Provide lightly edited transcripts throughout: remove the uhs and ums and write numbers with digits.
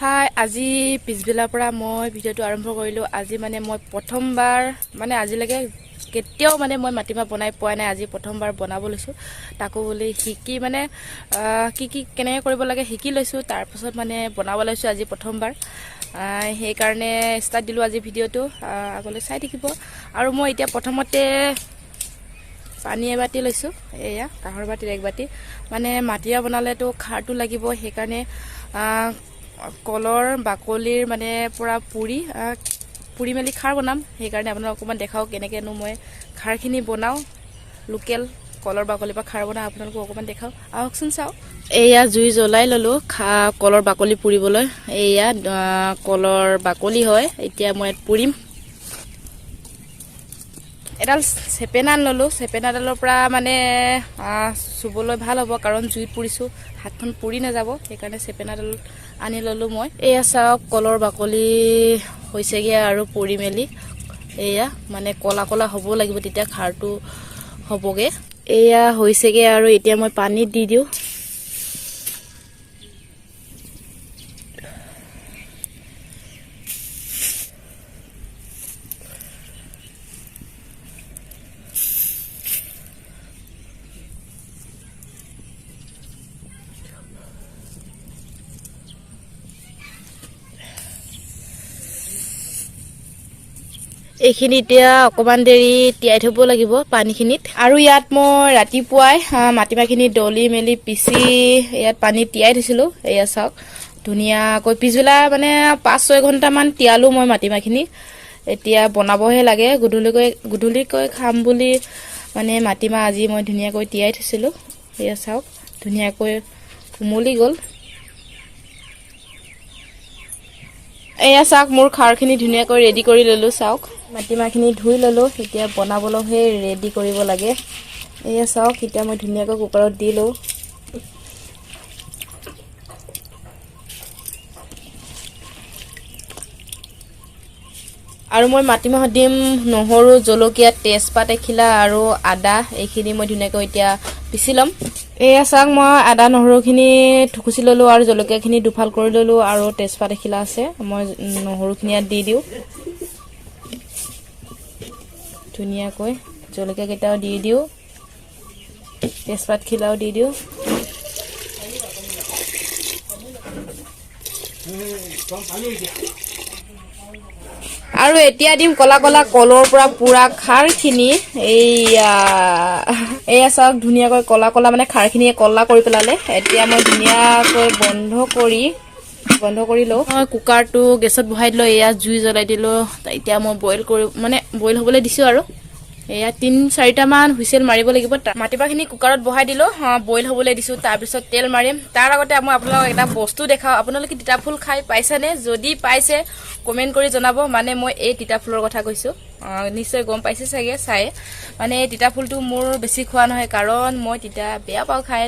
হাই, আজি পিছবেলাৰ পৰা মই ভিডিঅ'টো আৰম্ভ কৰিলোঁ। আজি মানে মই প্ৰথমবাৰ, মানে আজিলৈকে কেতিয়াও মানে মই মাটিমাহ বনাই পোৱা নাই, আজি প্ৰথমবাৰ বনাব লৈছোঁ। তাকো বুলি শিকি মানে কি কি কেনেকৈ কৰিব লাগে শিকি লৈছোঁ, তাৰপাছত মানে বনাব লৈছোঁ আজি প্ৰথমবাৰ। সেইকাৰণে ষ্টাৰ্ট দিলোঁ আজি ভিডিঅ'টো, আগলৈ চাই থাকিব। আৰু মই এতিয়া প্ৰথমতে পানী এবাতি লৈছোঁ, এয়া কাঁহৰ বাতিত এক বাতি। মানে মাটিমাহ বনালেতো খাৰটো লাগিব, সেইকাৰণে কলৰ বাকলিৰ মানে পৰা পুৰি পুৰি মেলি খাৰ বনাম। সেইকাৰণে আপোনালোক অকণমান দেখাওঁ কেনেকৈনো মই খাৰখিনি বনাওঁ। লোকেল কলৰ বাকলিৰ পৰা খাৰ বনাওঁ, আপোনালোকক অকণমান দেখাওঁ, আহকচোন চাওক। এয়া জুই জ্বলাই ল'লোঁ কলৰ বাকলি পুৰিবলৈ। এয়া কলৰ বাকলি হয়, এতিয়া মই ইয়াত পুৰিম। এডাল চেপেনা ল'লোঁ, চেপেনাডালৰ পৰা মানে চুবলৈ ভাল হ'ব, কাৰণ জুইত পুৰিছোঁ, হাতখন পুৰি নাযাব, সেইকাৰণে চেপেনাডাল আনি ল'লোঁ মই। এয়া চাওক কলৰ বাকলি হৈছেগৈ আৰু পুৰি মেলি। এয়া মানে ক'লা ক'লা হ'ব লাগিব, তেতিয়া খাৰটো হ'বগৈ। এয়া হৈছেগৈ আৰু এতিয়া মই পানীত দি দিওঁ। এইখিনি এতিয়া অকণমান দেৰি তিয়াই থ'ব লাগিব পানীখিনিত। আৰু ইয়াত মই ৰাতিপুৱাই মাটিমাহখিনি দলি মেলি পিচি ইয়াত পানীত তিয়াই থৈছিলোঁ। এয়া চাওক ধুনীয়াকৈ পিছবেলা মানে 5-6 ঘণ্টামান তিয়ালোঁ মই মাটিমাহখিনি। এতিয়া বনাবহে লাগে, গধূলিকৈ খাম বুলি মানে মাটিমাহ আজি মই ধুনীয়াকৈ তিয়াই থৈছিলোঁ। এয়া চাওক ধুনীয়াকৈ কোমলি গ'ল। এয়া চাওক মোৰ খাৰখিনি ধুনীয়াকৈ ৰেডি কৰি ল'লোঁ। চাওক মাটিমাহখিনি ধুই ল'লোঁ, এতিয়া বনাবলৈহে ৰেডি কৰিব লাগে। এয়া চাওক এতিয়া মই ধুনীয়াকৈ কুকাৰত দি লওঁ। আৰু মই মাটিমাহত দিম নহৰু, জলকীয়া, তেজপাত এখিলা আৰু আদা, এইখিনি মই ধুনীয়াকৈ এতিয়া পিচি ল'ম। এয়া চাওক মই আদা নহৰুখিনি থুকুচি ল'লোঁ আৰু জলকীয়াখিনি দুফাল কৰি ল'লোঁ আৰু তেজপাত এখিলা আছে, মই নহৰুখিনি ইয়াত দি দিওঁ ধুনীয়াকৈ। জলকীয়াকেইটাও দি দিওঁ, তেজপাতখিলাও দি দিওঁ। আৰু এতিয়া দিম ক'লা ক'লা কলৰ পৰা পুৰা খাৰখিনি। এইয়া এয়া চাওক ধুনীয়াকৈ ক'লা ক'লা মানে খাৰখিনিয়ে ক'লা কৰি পেলালে। এতিয়া মই ধুনীয়াকৈ বন্ধ কৰি লওঁ। মই কুকাৰটো গেছত বহাই দিলোঁ, এয়া জুই জ্বলাই দিলোঁ। এতিয়া মই বইল কৰি মানে বইল হ'বলৈ দিছোঁ আৰু। এয়া 3-4টামান হুইচেল মাৰিব লাগিব। মাটিমাহখিনি কুকাৰত বহাই দিলোঁ, বইল হ'বলৈ দিছোঁ। তাৰপিছত তেল মাৰিম। তাৰ আগতে মই আপোনালোকক এটা বস্তু দেখাওঁ। আপোনালোকে তিতা ফুল খাই পাইছেনে? যদি পাইছে কমেণ্ট কৰি জনাব। মানে মই এই তিতা ফুলৰ কথা কৈছোঁ, নিশ্চয় গম পাইছে চাগে চাই। মানে এই তিতা ফুলটো মোৰ বেছি খোৱা নহয়, কাৰণ মই তিতা বেয়া পাওঁ খাই,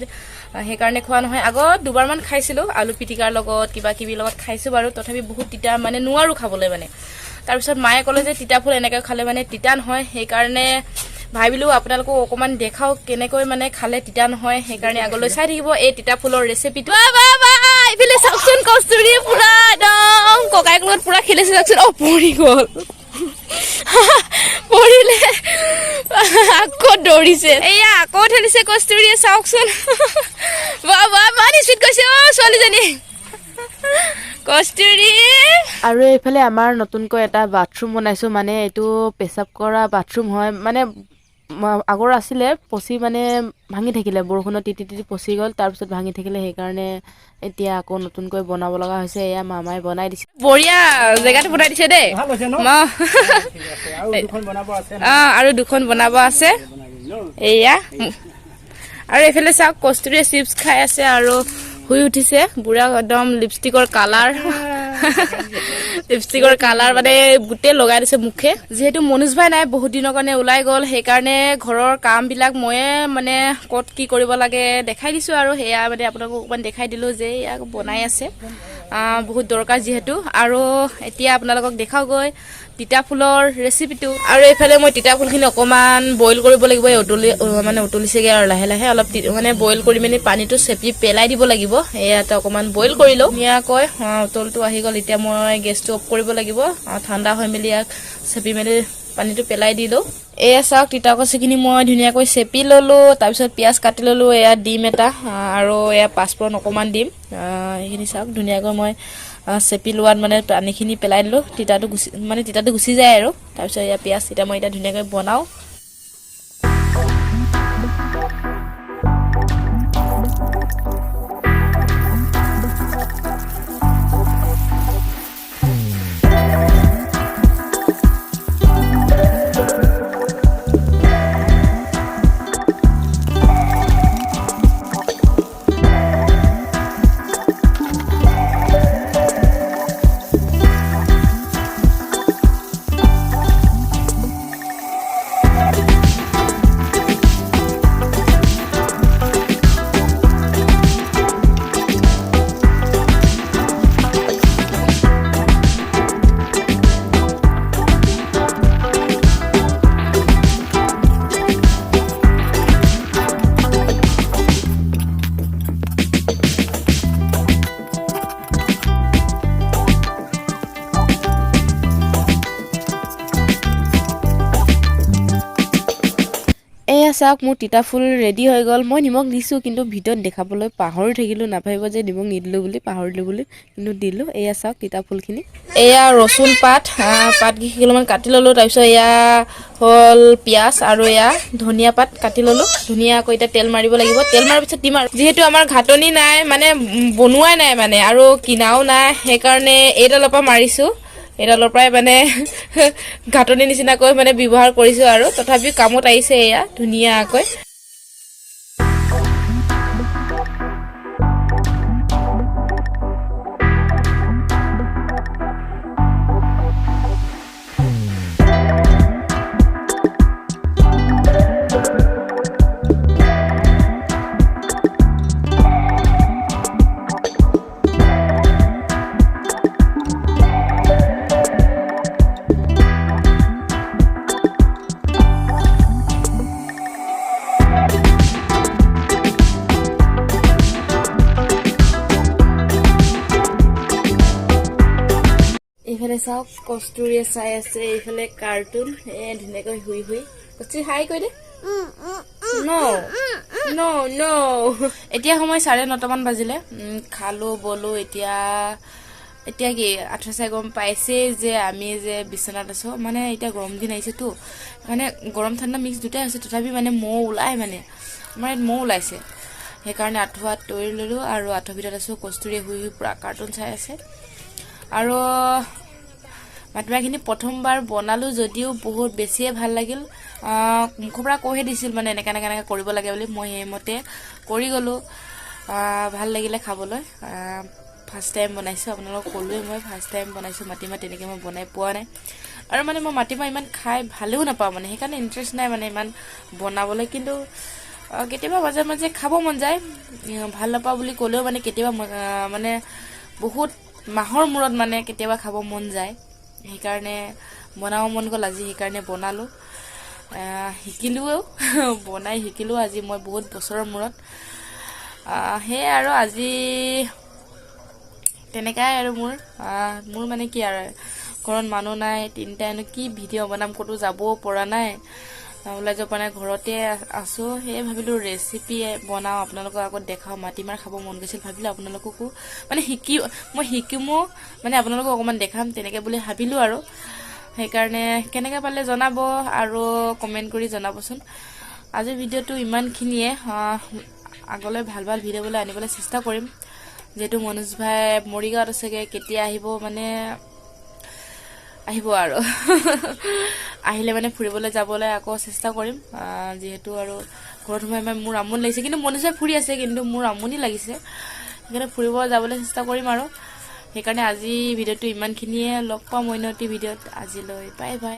সেইকাৰণে খোৱা নহয়। আগত দুবাৰমান খাইছিলোঁ, আলু পিটিকাৰ লগত কিবা কিবিৰ লগত খাইছোঁ বাৰু, তথাপি বহুত তিতা মানে নোৱাৰোঁ খাবলৈ মানে। তাৰপিছত মায়ে ক'লে যে তিতা ফুল এনেকৈ খালে মানে তিতা নহয়, সেইকাৰণে ভাবিলোঁ আপোনালোকক অকণমান দেখাওঁ কেনেকৈ মানে খালে তিতা নহয়। সেইকাৰণে আগলৈ চাই থাকিব এই তিতা ফুলৰ ৰেচিপিটো। এইফালে চাওকচোন কস্তুৰী পুৰা একদম ককায়েকৰ লগত পুৰা খেলিছে। চাওকচোন, অ পৰি গ'ল, পৰিলে আকৌ দৌৰিছে। এয়া আকৌ ঠেলিছে কস্তুৰীয়ে, চাওকচোন। বাহ বাহ, ইমান স্পীড গৈছে অ ছোৱালীজনী কস্তুৰী। আৰু এইফালে আমাৰ নতুনকৈ এটা বাথৰুম বনাইছোঁ, মানে এইটো পেচাব কৰা বাথৰুম হয়। মানে আগৰ আছিলে, পচি মানে ভাঙি থাকিলে, বৰষুণত তিতি তিতি পচি গ'ল, তাৰপিছত ভাঙি থাকিলে, সেইকাৰণে এতিয়া আকৌ নতুনকৈ বনাব লগা হৈছে। এয়া মামাই বনাই দিছে, বঢ়িয়া জেগাটো বনাই দিছে দেই। ভাল হৈছে ন? ঠিক আছে, আৰু দুখন বনাব আছে। আৰু দুখন বনাব আছে। এয়া আৰু এইফালে চাওক কস্তুৰীয়ে চিপছ খাই আছে আৰু শুই উঠিছে। বুঢ়া একদম লিপষ্টিকৰ কালাৰ মানে গোটেই লগাই দিছে মুখে। যিহেতু মনোজ ভাই নাই, বহুত দিনৰ কাৰণে ওলাই গ'ল, সেইকাৰণে ঘৰৰ কামবিলাক ময়ে মানে ক'ত কি কৰিব লাগে দেখাই দিছোঁ। আৰু সেয়া মানে আপোনালোকক অকণমান দেখাই দিলোঁ যে এয়া বনাই আছে। বহুত দৰকাৰ যিহেতু। আৰু এতিয়া আপোনালোকক দেখাওগৈ তিতা ফুলৰ ৰেচিপিটো। আৰু এইফালে মই তিতা ফুলখিনি অকণমান বইল কৰিব লাগিব। এই উতলি মানে উতলিছেগৈ আৰু লাহে লাহে অলপ মানে বইল কৰি মেলি পানীটো চেপি পেলাই দিব লাগিব। ইয়াতে অকণমান বইল কৰি লওঁ ধুনীয়াকৈ। উতলটো আহি গ'ল। এতিয়া মই গেছটো অফ কৰিব লাগিব। ঠাণ্ডা হৈ মেলি ইয়াক চেপি মেলি পানীটো পেলাই দিলোঁ। এয়া চাওক, তিতা কচুখিনি মই ধুনীয়াকৈ চেপি ল'লোঁ। তাৰপিছত পিঁয়াজ কাটি ল'লোঁ। এয়া ডিম এটা আৰু এয়া পাঁচফোৰণ অকণমান দিম। এইখিনি চাওক, ধুনীয়াকৈ মই চেপি লোৱাত মানে পানীখিনি পেলাই দিলোঁ। তিতাটো গুচি যায়। আৰু তাৰপিছত এয়া পিঁয়াজ। এতিয়া মই এতিয়া ধুনীয়াকৈ বনাওঁ। এয়া চাওক, মোৰ তিতা ফুল ৰেডি হৈ গ'ল। মই নিমখ দিছোঁ, কিন্তু ভিডিঅ'ত দেখাবলৈ পাহৰি থাকিলোঁ। নাভাবিব যে নিমখ নিদিলোঁ বুলি, পাহৰিলোঁ বুলি, কিন্তু দিলোঁ। এয়া চাওক তিতা ফুলখিনি। এয়া ৰচুন পাত, পাত কেইখিলামান কাটি ল'লোঁ। তাৰপিছত এয়া হ'ল পিঁয়াজ আৰু এয়া ধনিয়া পাত কাটি ল'লোঁ ধুনীয়াকৈ। এতিয়া তেল মাৰিব লাগিব। তেল মাৰাৰ পিছত দিম। আৰু যিহেতু আমাৰ ঘাটনি নাই, মানে বনোৱাই নাই মানে আৰু কিনাও নাই, সেইকাৰণে এইডালৰ পৰা মাৰিছোঁ। এইডালৰ পৰাই মানে ঘাটনি নিচিনাকৈ মানে ব্যৱহাৰ কৰিছোঁ আৰু তথাপিও কামত আহিছে এয়া ধুনীয়াকৈ। এইফালে চাওক, কস্তুৰীয়ে চাই আছে এইফালে কাৰ্টুন। এ ধুনীয়াকৈ শুই শুই। কস্তুৰী, হাই কৈ দে। ন ন ন। এতিয়া সময় 9:30মান বাজিলে। খালো বলো। এতিয়া এতিয়া কি আঁঠুৱা চাই গম পাইছেই যে আমি যে বিচনাত আছো। মানে এতিয়া গৰম দিন আহিছেতো, মানে গৰম ঠাণ্ডা মিক্স দুটাই হৈছে, তথাপি মানে মহ ওলাই, মানে আমাৰ ইয়াত মহ ওলাইছে। সেইকাৰণে আঁঠুৱাত তৰি ল'লোঁ আৰু আঁঠুৱাৰ ভিতৰত আছোঁ। কস্তুৰীয়ে শুই শুই পূৰা কাৰ্টুন চাই আছে। আৰু মাটিমাহখিনি প্ৰথমবাৰ বনালোঁ যদিও বহুত বেছিয়ে ভাল লাগিল। মুখৰ পৰা কৈহে দিছিল মানে এনেকৈ এনেকৈ এনেকৈ কৰিব লাগে বুলি, মই সেইমতে কৰি গ'লোঁ। ভাল লাগিলে খাবলৈ। ফাৰ্ষ্ট টাইম বনাইছোঁ, আপোনালোকক ক'লোৱেই মই ফাৰ্ষ্ট টাইম বনাইছোঁ মাটিমাহ। তেনেকৈ মই বনাই পোৱা নাই আৰু মানে মই মাটিমাহ ইমান খাই ভালেও নাপাওঁ, মানে সেইকাৰণে ইণ্টাৰেষ্ট নাই মানে ইমান বনাবলৈ। কিন্তু কেতিয়াবা মাজে মাজে খাব মন যায়। ভাল নাপাওঁ বুলি ক'লেও মানে কেতিয়াবা মানে বহুত মাহৰ মূৰত মানে কেতিয়াবা খাব মন যায়, সেইকাৰণে বনাব মন গ'ল আজি, সেইকাৰণে বনালোঁ। শিকিলোঁও, বনাই শিকিলোঁ আজি মই বহুত বছৰৰ মূৰত। সেয়াই আৰু আজি তেনেকাই আৰু মোৰ মানে কি আৰু ঘৰত মানুহ নাই, তিনিটাইনো কি ভিডিঅ' বনাম, ক'তো যাবও পৰা নাই, ওলাই যাব পৰা নাই, ঘৰতে আছোঁ। সেয়ে ভাবিলোঁ ৰেচিপি বনাওঁ, আপোনালোকক আগত দেখাওঁ। মাটিমাহ খাব মন গৈছিল, ভাবিলোঁ আপোনালোককো মানে শিকি মই শিকিমো, মানে আপোনালোকক অকণমান দেখাম তেনেকৈ বুলি ভাবিলোঁ। আৰু সেইকাৰণে কেনেকৈ পালে জনাব আৰু কমেণ্ট কৰি জনাবচোন। আজিৰ ভিডিঅ'টো ইমানখিনিয়ে। আগলৈ ভাল ভাল ভিডিঅ'বলৈ আনিবলৈ চেষ্টা কৰিম। যিহেতু মনোজ ভাই মৰিগাঁৱত আছেগৈ, কেতিয়া আহিব, মানে আহিব আৰু আহিলে মানে ফুৰিবলৈ যাবলৈ আকৌ চেষ্টা কৰিম। যিহেতু আৰু ঘৰত সোমাই সোমাই মোৰ আমনি লাগিছে, কিন্তু মনোজ ভাই ফুৰি আছে, কিন্তু মোৰ আমনি লাগিছে, সেইকাৰণে ফুৰিব যাবলৈ চেষ্টা কৰিম। আৰু সেইকাৰণে আজি ভিডিঅ'টো ইমানখিনিয়ে। লগ পাম অন্য এটি ভিডিঅ'ত। আজিলৈ বাই বাই।